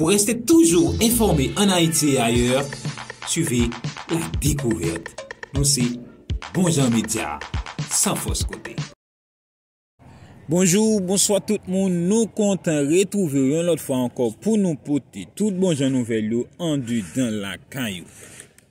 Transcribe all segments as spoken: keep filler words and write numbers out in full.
Pou reste toujours informé en Haïti et ailleurs, suivez La Découverte. Nou se Bon Jan Medya, san fòs kote. Bonjou, bonswa tout moun. Nou kontan retwouve w yon lòt fwa ankò pou nou pote tout bon jan nouvèl yo andedan lakay ou.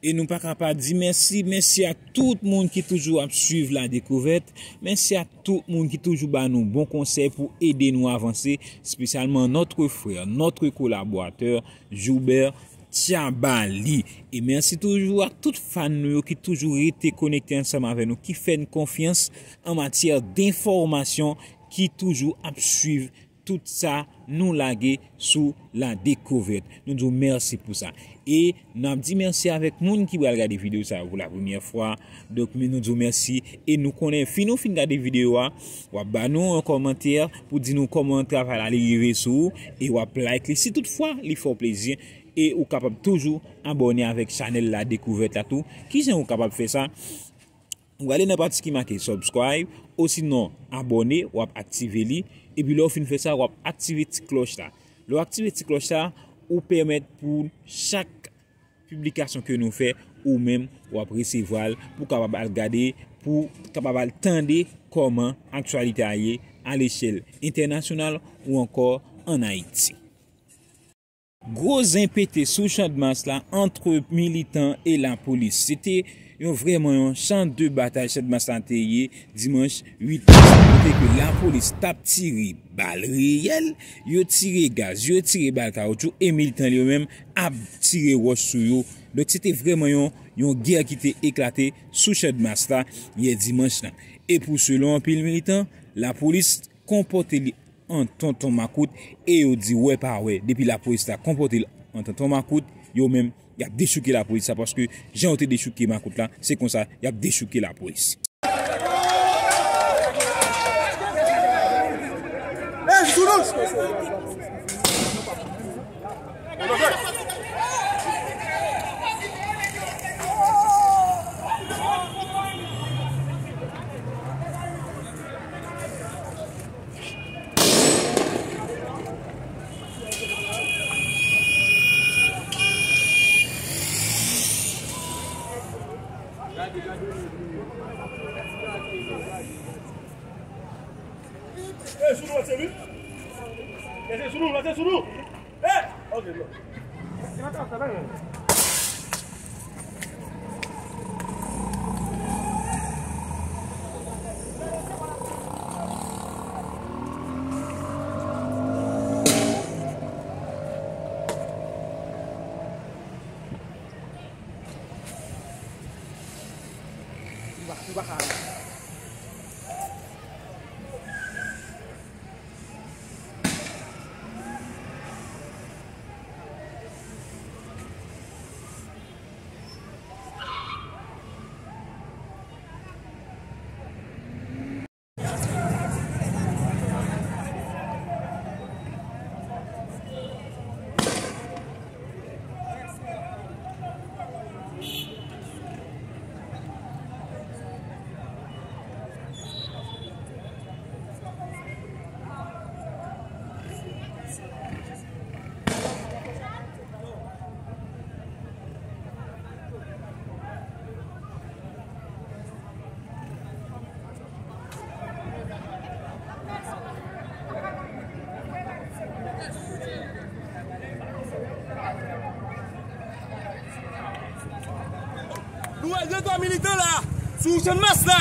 E nou pa ka pa di mèsi. Mèsi a tout moun ki toujou ap swiv La Découverte. Mèsi a tout moun ki toujou ba nou bon konsèy pou ede nou avanse, espesyalman notre frère, notre collaborateur, Joubert Tchabali. E mèsi toujou a tout fan nou yo ki toujou rete konekte ansanm avè nou, ki fè n konfyans an matyè denfòmasyon, ki toujou ap swiv tout sa nou lage sou La Découverte. Nou di w mèsi pou sa. E n ap di mèsi avèk moun ki pral gade videyo sa yo pou la premyè fwa. Donk, nou di w mèsi. E nou konnen, fin ou fin gade videyo a, w ap ba nou yon kòmantè pou di nou kòman travay la li rive sou ou. E w ap like li si toutfwa li fè w plezi. E ou kapab toujou abòne avèk chanèl La Découverte la tou. Kijan ou kapab fè sa? Ou ale nan pati ki make subscribe, osinon abòne, w ap aktive li. Epi lè w fin fè sa, w ap aktive ti klòch la. Lè w aktive ti klòch la, ou pèmèt pou chak piblikasyon ke nou fè, ou menm, w ap resevwa l, pou w kapab al gade, pou w kapab al tande kòman aktyalite a ye a lechèl entènasyonal ou ankò ann Ayiti. Gwo zen pete sou Chanmas la ant militan e lapolis. Se te yon vrèman yon chan de batay Chanmas la te ye dimanch uit mas, kote ke lapolis t ap tire bal reyèl, yo tire gaz, yo tire bal kawoutchou, e militan yo menm ap tire wòch sou yo. Donk, se te vrèman yon, yon gè ki te eklate sou Chanmas la yè dimanch la. E pou selon anpil militan, lapolis konpòte li an tonton makout, e yo di wè pa wè. Depi lapolis la konpòte l an tonton makout, yo menm, y ap dechouke lapolis la, paske jan yo te dechouke makout la, se konsa y ap dechouke lapolis. Ey, sou nou, lase nou. Ey, se sou nou, lase sou nou. Ey! Ok, bro. Nou wè de twa militan la, sou Chanmas la,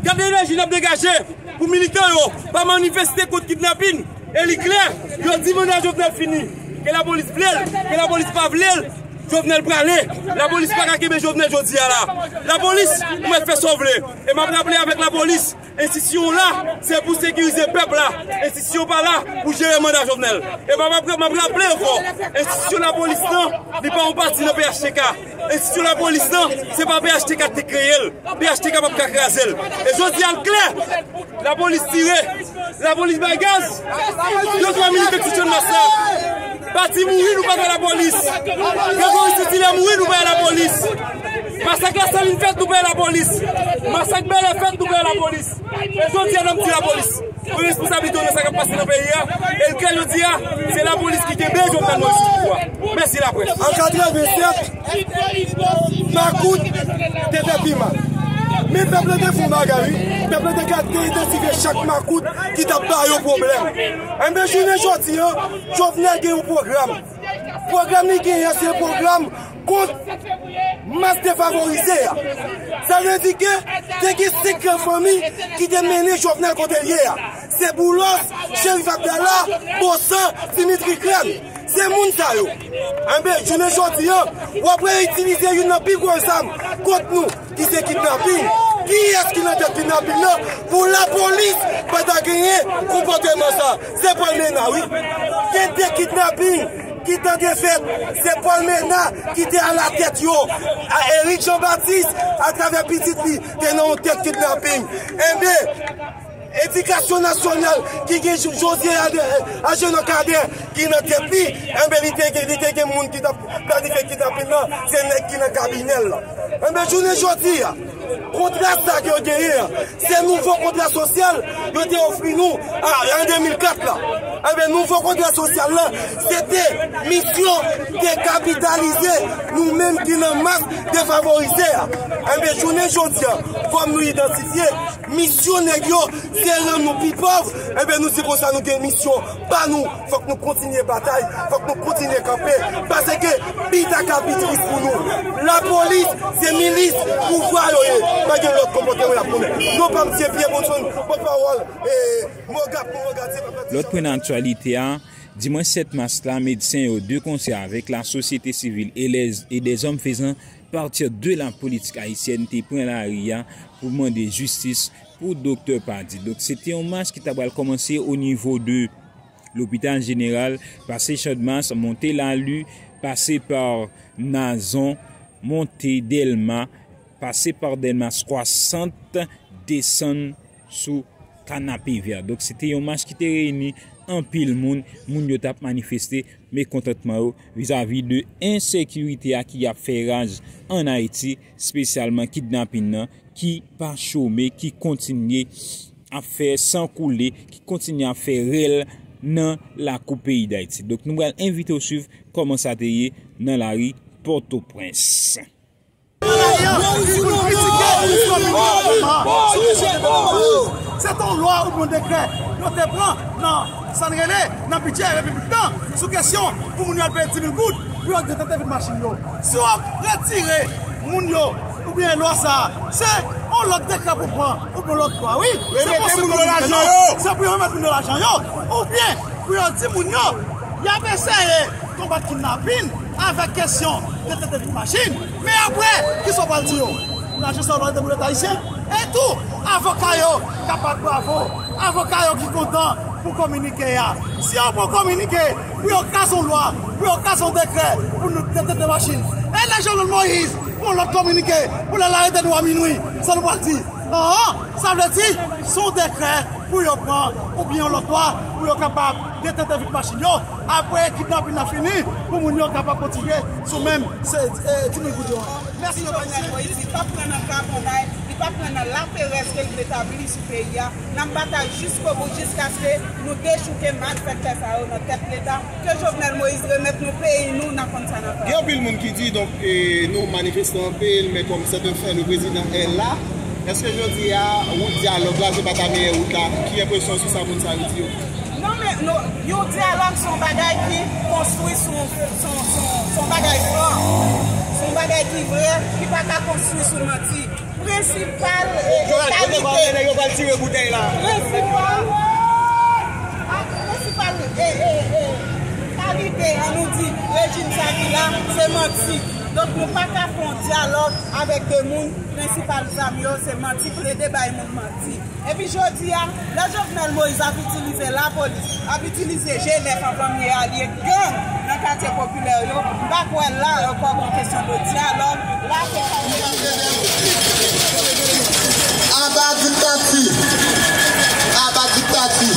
gade enèji n ap degaje pou militan yo pa manifeste kont kidnapin. E li klè, yo di manda Jovenel fini. Ke lapolis vle l, ke lapolis pa vle l, Jovenel prale. Lapolis pa ka kenbe Jovenel jodi a la. Lapolis, ou mèt fè sa w vle. E m ap raple avèk lapolis, enstitisyon w la, se pou sekirize pèp la. Enstitisyon pa la pou jere manda Jovenel. E m ap, m ap raple ankò, enstitisyon lapolis lan, li pa yon pati nan P H T K. Enstitisyon lapolis lan, se pa P H T K ki te kreye l. P H T K p ap ka kraze l. E jodi a l klè, lapolis tire, lapolis bay gaz. De twa militan ki sou Chanmas la. Pati mouri, nou pa bay lapolis. Gregory Saint-Hilaire mouri, nou bay lapolis. Masak Lasalin fèt, nou bay lapolis. Masak Bèlè fèt, nou bay lapolis. E jodi a n ap di lapolis. Pran responsablite w nan sa k ap pase nan peyi a. E l klè jodi a, se lapolis ki kenbe Jovenel Moïse sou pouvwa. Mèsi laprès. An katrevennsèt, makout te fè pi mal. Men pèp la te fè yon bagay, wi. Pèp la te ka, te idantifye chak makout ki t ap ba yo pwoblèm. Enben, jounen jodi a, Jovenel gen yon pwogram. Pwogram li genyen an, se pwogram kont mas defavorize a. Sa vle di ke te gen senk gran fanmi ki te mennen Jovenel kote l ye a. Se Boulos, Cherif Abdallah, Bosan, Dimitri Crène. Se moun sa yo. Enben, jounen jodi a, w ap reitilize youn nan pi gwo zam kont nou, ki se kidnaping. Kiyès ki nan tèt kidnaping nan? Pou lapolis pa ta genyen konpòteman sa. Se Paul Ménard, wi. Gen de kidnaping ki tande fèt, se Paul Ménard ki te alatèt yo. A Eric Jean Baptiste, atravè pitit li, te nan yon tèt kidnaping. Enben, Edikasyon Nasyonal ki gen Jo-, Josué Ade-, Agenor Cadet ki nan tèt li, enben, li te gen, li te gen moun ki t ap planifye kidnaping nan, se nèg ki nan kabinè l lan. Enben, jounen jodi a, kontra sa ke yo genyen an, se nouvo kontra sosyal yo te ofri nou a, an de mil kat la. Enben, nouvo kontra sosyal la, se te misyon dekapitalize nou menm ki nan mas defavorize a. Enben, jounen jodi a, kòm nou idantifye, misyon nèg yo, se rann nou pi pòv. Enben, nou di konsa, nou gen misyon pa nou. Fòk nou kontinye batay, fòk nou kontinye kanpe, paske pi ta ka pi tris pou nou. Lapolis, se milis pouvwa yo ye. Pa gen lòt konpòteman y ap mennen. Non pa m se Pierre Bonson, pòtpawòl, e, Mogap, Momogat, se pa pati. Lòt pwen nan aktyalite a, dimanch sèt mas la, medsen yo de konsè avèk lasosyete sivil e lè, e dèzòm fezan partir de la politik ayisyèn te pran lari a pou mande jistis pou Doktè Padi. Donk, se te yon mach ki ta pral kòmanse o nivo de Lopital Jeneral, pase Channmas, monte Lali, pase pa Nazon, monte Dèlma, pase pa Dèlma swasant, desann sou Kanapevè. Donk, se te yon mach ki te reyini anpil moun. Moun yo t ap manifeste mekontantman yo vizavi de ensekirite a ki ap fè raj ann Ayiti, espesyalman kidnapin nan ki pa chome, ki kontinye ap fè san koule, ki kontinye ap fè rèl nan lakou peyi Dayiti. Donk, nou pral envite w swiv kòman sa te ye nan lari Pòtoprens. Se te yon lwa oubyen yon dekrè yo te pran nan, sa n rele, nan bidjè repiblik lan sou kesyon pou moun yo al peye dis mil goud pou yo detente vit machin yo. Si w ap retire moun yo oubyen lwa sa a, se yon lòt dekrè pou pran oubyen yon lòt lwa, wi. Se pou moun yo lajan yo. Se pou yo remèt moun yo lajan yo, oubyen pou yo di moun yo y ap eseye konbat kidnapin avèk kesyon detente vit machin. Men apre, kisa w pral di yo? Pou lajistis, w pral di pou Leta ayisyen? E tou, avoka yo ka bat bravo. Avoka yo ki kontan pou kominike a. Si yo pran kominike pou yo kraze yon lwa, pou yo kraze yon dekrè pou nou detente machin, e lè Jovenel Moïse pran lòt kominike pou l al arete nou a minwi, sa nou pral di? An, sa vle di, se yon dekrè pou yo pran, oubyen yon lòt lwa pou yo kapab detente vit machin yo. Apre kidnapin nan fini, pou moun yo kapab kontinye sou menm se, e, dis mil goud yo an. Mèsi. Si Jovenel Moïse di p ap pran nan kraponnay, li p ap pran nan laperèz ke l vle tabli sou peyi a, n ap batay jiskobout, jiskaske nou dechouke malfektè sa yo nan tèt Leta. Ke Jovenel Moïse remèt nou peyi nou, n a konn sa n a fè. Gen anpil moun ki di, donk, e, nou manifeste anpil, men kòm sèten fè, le prezidan est là. Èske jodi a, wout dyalòg la, se pa ta meyè wout la? Ki enpresyon sou sa moun sa yo di yo? Non, men, non, yon dyalòg se yon bagay ki konstwi sou, sou, sou, sou yon bagay fran. Se yon bagay ki vrè, ki pa ka konstwi sou manti. Prensipal, e, e, kalite. Yo pral tire boutèy la. Prensipal, a, prensipal, e, e, e, kalite, an nou di, rejim sa ki la, se manti. Donk, nou pa ka fè yon dyalòg avèk de moun, prensipal zam yo, se manti, plede bay moun manti. Epi jodi a, lè Jovenel Moïse ap itilize lapolis, ap itilize G nèf anvan m ye alye gang nan katye popilè yo, m pa kwè la ankò gon kesyon de dyalòg, la se sa nou. Aba diktati! Aba diktati!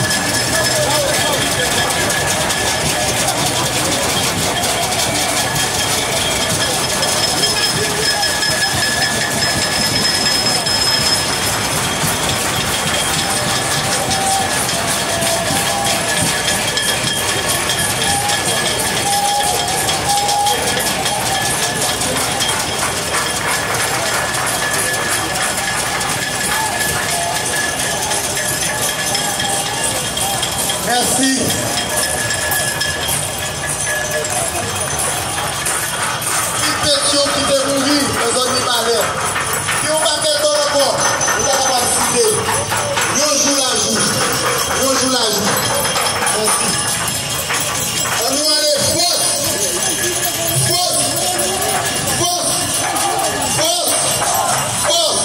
Ki te mouri nan zòn Mibalè. Gen yon pakèt moun ankò, nou pa kapab site. Yon jou lajou. Yon jou lajou. Mèsi. Ann nou ale. Fòs! Fòs! Fòs! Fòs! Fòs!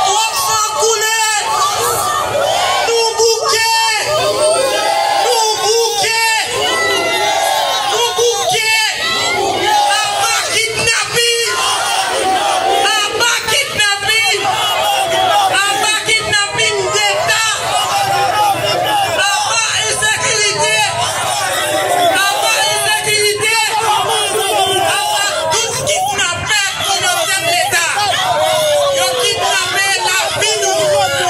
Twòp san koule! Nou bouke! Nou bouke! Nou bouke! Aba kidnapin! Aba kidnapin! Aba kidnapin deta! Aba ensekirite! Aba ensekirite! Aba tout kidnapè! Kidnapè pou yo tèt leta. Yo kidnape lavi nou.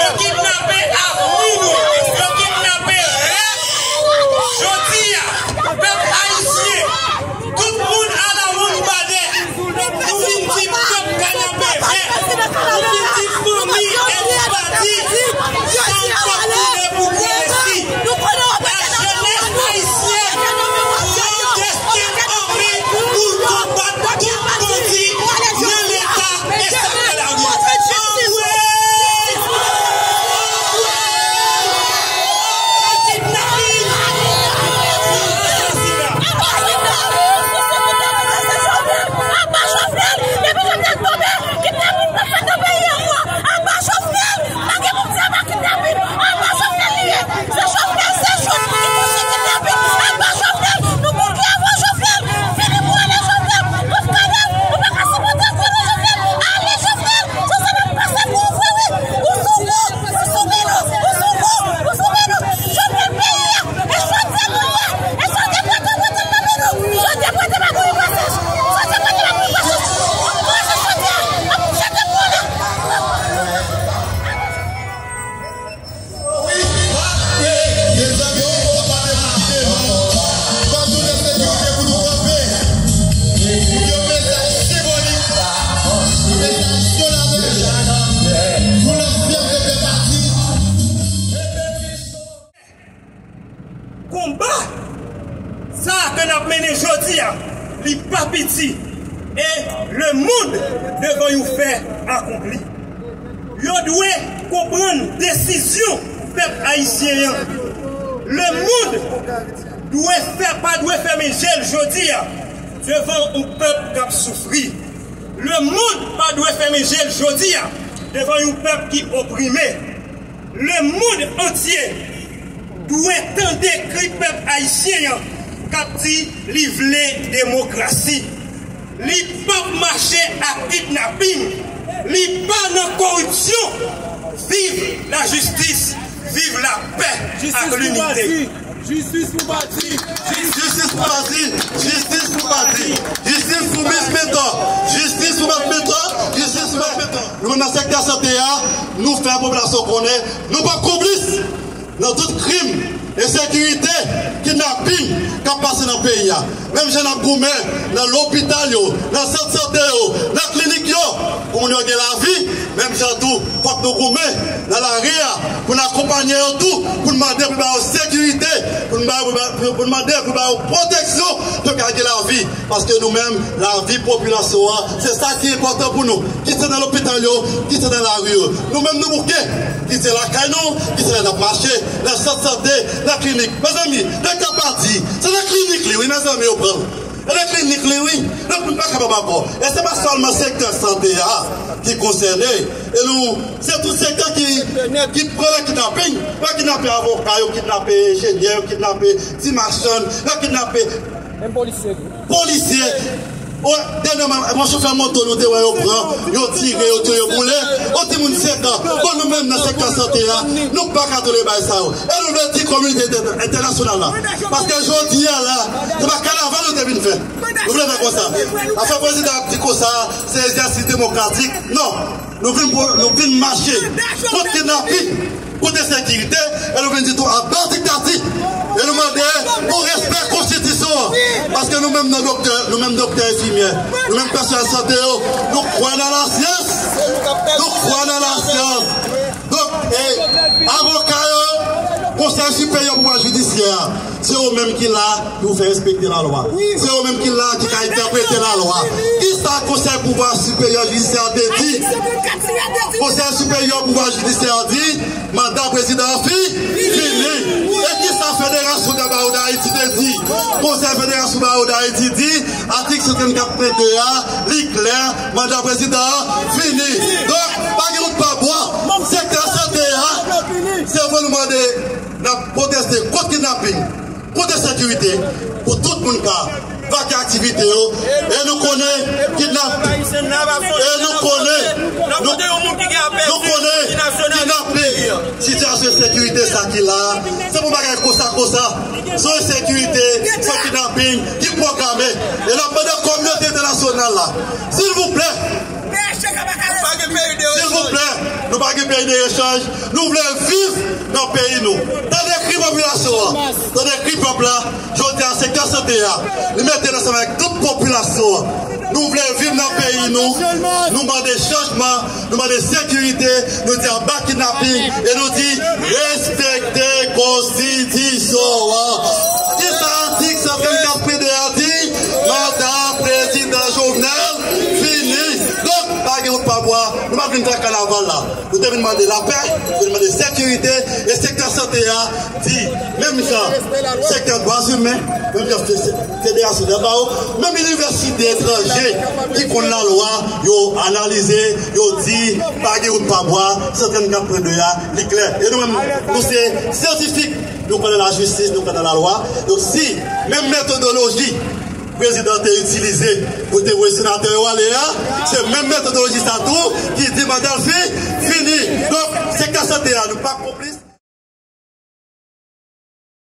Yo kidnape avni nou. Yo kidnape rèv. Jodi a, pèp ayisyen, tout moun alawonnbadè, nou vin di pèp Kanapevè, nou vin di fanmi Èspadis, sa pap koule pou Gresi. Lajenès ayisyèn pran desten an men pou l konbat tout bandi nan Leta e sa k nan lari. Anmwe! Anmwe! Kidnapin! Asasina! Aba Jovenel! Depi Jovenel tonbe, kidnapin p ap fèt nan peyi a ankò! Aba Jovenel! Pa gen moun ki aba kidnapin! Aba Jovenel li ye! Se Jovenel, se Jout ki pouse kidnapin! Aba Jovenel! Nou bouke avè w, Jovenel! Fini pou ale, Jovenel! Tout kadav! Nou pa ka sipòte ankò non, Jovenel! Ale, Jovenel! Se sa n ap pase pou ou vre, wi! Ou sou kou! Ou sou men nou! Ou sou kou! Ou sou men nou! Jovenel, peyi a! E jodi a nou ye! E jodi a nou prete men nou! Jodi a prete men nou pase! Jodi a prete men nou pase! Ou pase jodi a! Ap jete pou ou la! Wi, mezanmi, nou pa demotive, non. Fòk nou gen sekirite pou nou kanpe. Pou gen yon mesaj senbolik, yon mesaj solanèl pou lansanm de pèp Ayiti. Konba sa a ke n ap mennen jodi a, li pa piti, e le monde devant yon fait accompli. Yo dwe konprann desizyon pèp ayisyen an. Le monde dwe fè, pa dwe fèmen je l jodi a devan yon pèp k ap soufri. Le monde pa dwe fèmen je l jodi a devan yon pèp ki oprime. Le monde entier dwe tande kri pèp ayisyen an k ap di li vle demokrasi. Li p ap mache ak kidnapin. Li pa nan koripsyon. Viv lajistis, viv lapè ak linite. Jistis pou Badi! Jistis pou Badi! Jistis pou Badi! Jistis pou Miss Mentor! Jistis pou Miss Mentor! Jistis pou Miss Mentor! Nou menm nan sektè sante a, nou fè popilasyon konnen nou p ap konplis nan tout krim, ensekirite, kidnapin k ap pase nan peyi a. Menm jan n ap goumen nan lopital yo, nan sant sante yo, nan klinik yo, pou moun yo gen lavi, menm jan tou, fòk nou goumen nan lari a, pou n akonpanye yo tou, pou n mande pou ba yo sekirite, pou n Ba yo, pou, pou, pou n mande pou ba yo pwoteksyon, pou yo ka gen lavi. Paske nou menm, lavi popilasyon an, se sa ki enpòtan pou nou. Kit se nan lopital yo, kit se nan lari yo. Nou menm nou bouke. Kit se lakay nou, kit se lè n ap mache, nan sant sante, nan klinik. Mezanmi, doktè Padi, se nan klinik li, wi, mezanmi, yo pran l. E nan klinik li, wi. Donk, nou pa kapab ankò. E se pa sèlman sektè sante a ki konsène. E nou, se tout sektè ki, ki pran nan kidnaping. Yo kidnape avoka, yo kidnape enjenyè, yo kidnape ti machann, yo kidnape Menm polisye tou. Polisye. O, dènyèman, yon chofè moto nou te wè yo pran, yo tire, yo touye, yo boule. Yon timoun senk an. Bon, nou menm nan sektè sante a, nou pa ka tolere bagay sa yo. E nou vle di kominote entè-, entènasyonal la. Paske jodi a la, se pa kanaval nou te vin fè. Nou vle fè konsa. Afè prezidan ap di konsa, se egzèsis demokratik. Non. Nou vin pou, nou vin mache kont kidnaping, kont ensekirite, e nou vin di tou aba diktati. E nou mande pou respè konstitisyon an. Paske nou menm nan doktè, nou menm doktè enfimyè, nou menm pèsonèl sante yo, nou kwè nan lasyans. Nou kwè nan lasyans. Donk, e, avoka yo, Konsèy Siperyè Pouvwa Jidisyè a, se yo menm ki la pou fè respekte lalwa. Se yo menm ki la ki ka entèprete lalwa. Kisa Konsèy Pouvwa Siperyè Jidisyè a te di? Konsèy Siperyè Pouvwa Jidisyè a di, manda prezidan an fi-, fini. E kisa Federasyon dè Bawo Dayiti te di? Konsèy Federasyon Bawo Dayiti di, atik san trannkat pwen de a, li klè, manda prezidan an fini. Donk, pa gen wout pa bwa. Sektè sante a, se pou nou mande, n ap pwoteste kont kidnaping, kont ensekirite, pou tout moun ka vake aktivite yo. E nou konnen kidnap-, e nou konnen, nou, nou konnen kidnaping, sitiyasyon ensekirite sa ki la, se pou bagay konsa, konsa. Se ensekirite, se kidnaping ki pwograme. E n ap mande kominote entènasyonal la, silvouplè, silvouplè, nou pa gen peyi de rechanj. Nou vle viv nan peyi nou. Tande kri popilasyon an. Tande kri pèp la. Jodi a, sektè sante a, li mete l ansanm avèk tout popilasyon an. Nou vle viv nan peyi nou. Nou mande chanjman. Nou mande sekirite. Nou di aba kidnaping. E nou di respekte konstitisyon an. Kisa atik san trannkat pwen de a di? Manda prezidan Jovenel fini. Donk, pa gen wout pa bwa. Nou pa vin fè kanaval la. Nou te vin mande lapè, nou te vin mande sekirite, e sektè sante a di, menm jan sektè dwa imen, menm jan fe-, se-, Federasyon dè Bawo, menm inivèsite etranje ki konn lalwa, yo analize, yo di, pa gen wout pa bwa, san trannkat pwen de a, li klè. E nou menm, nou se syantifik, nou kwè nan lajistis, nou kwè nan lalwa. Donk si menm metodoloji prezidan te itilize pou te voye senatè yo ale a, se menm metodoloji sa tou ki di manda l fi-,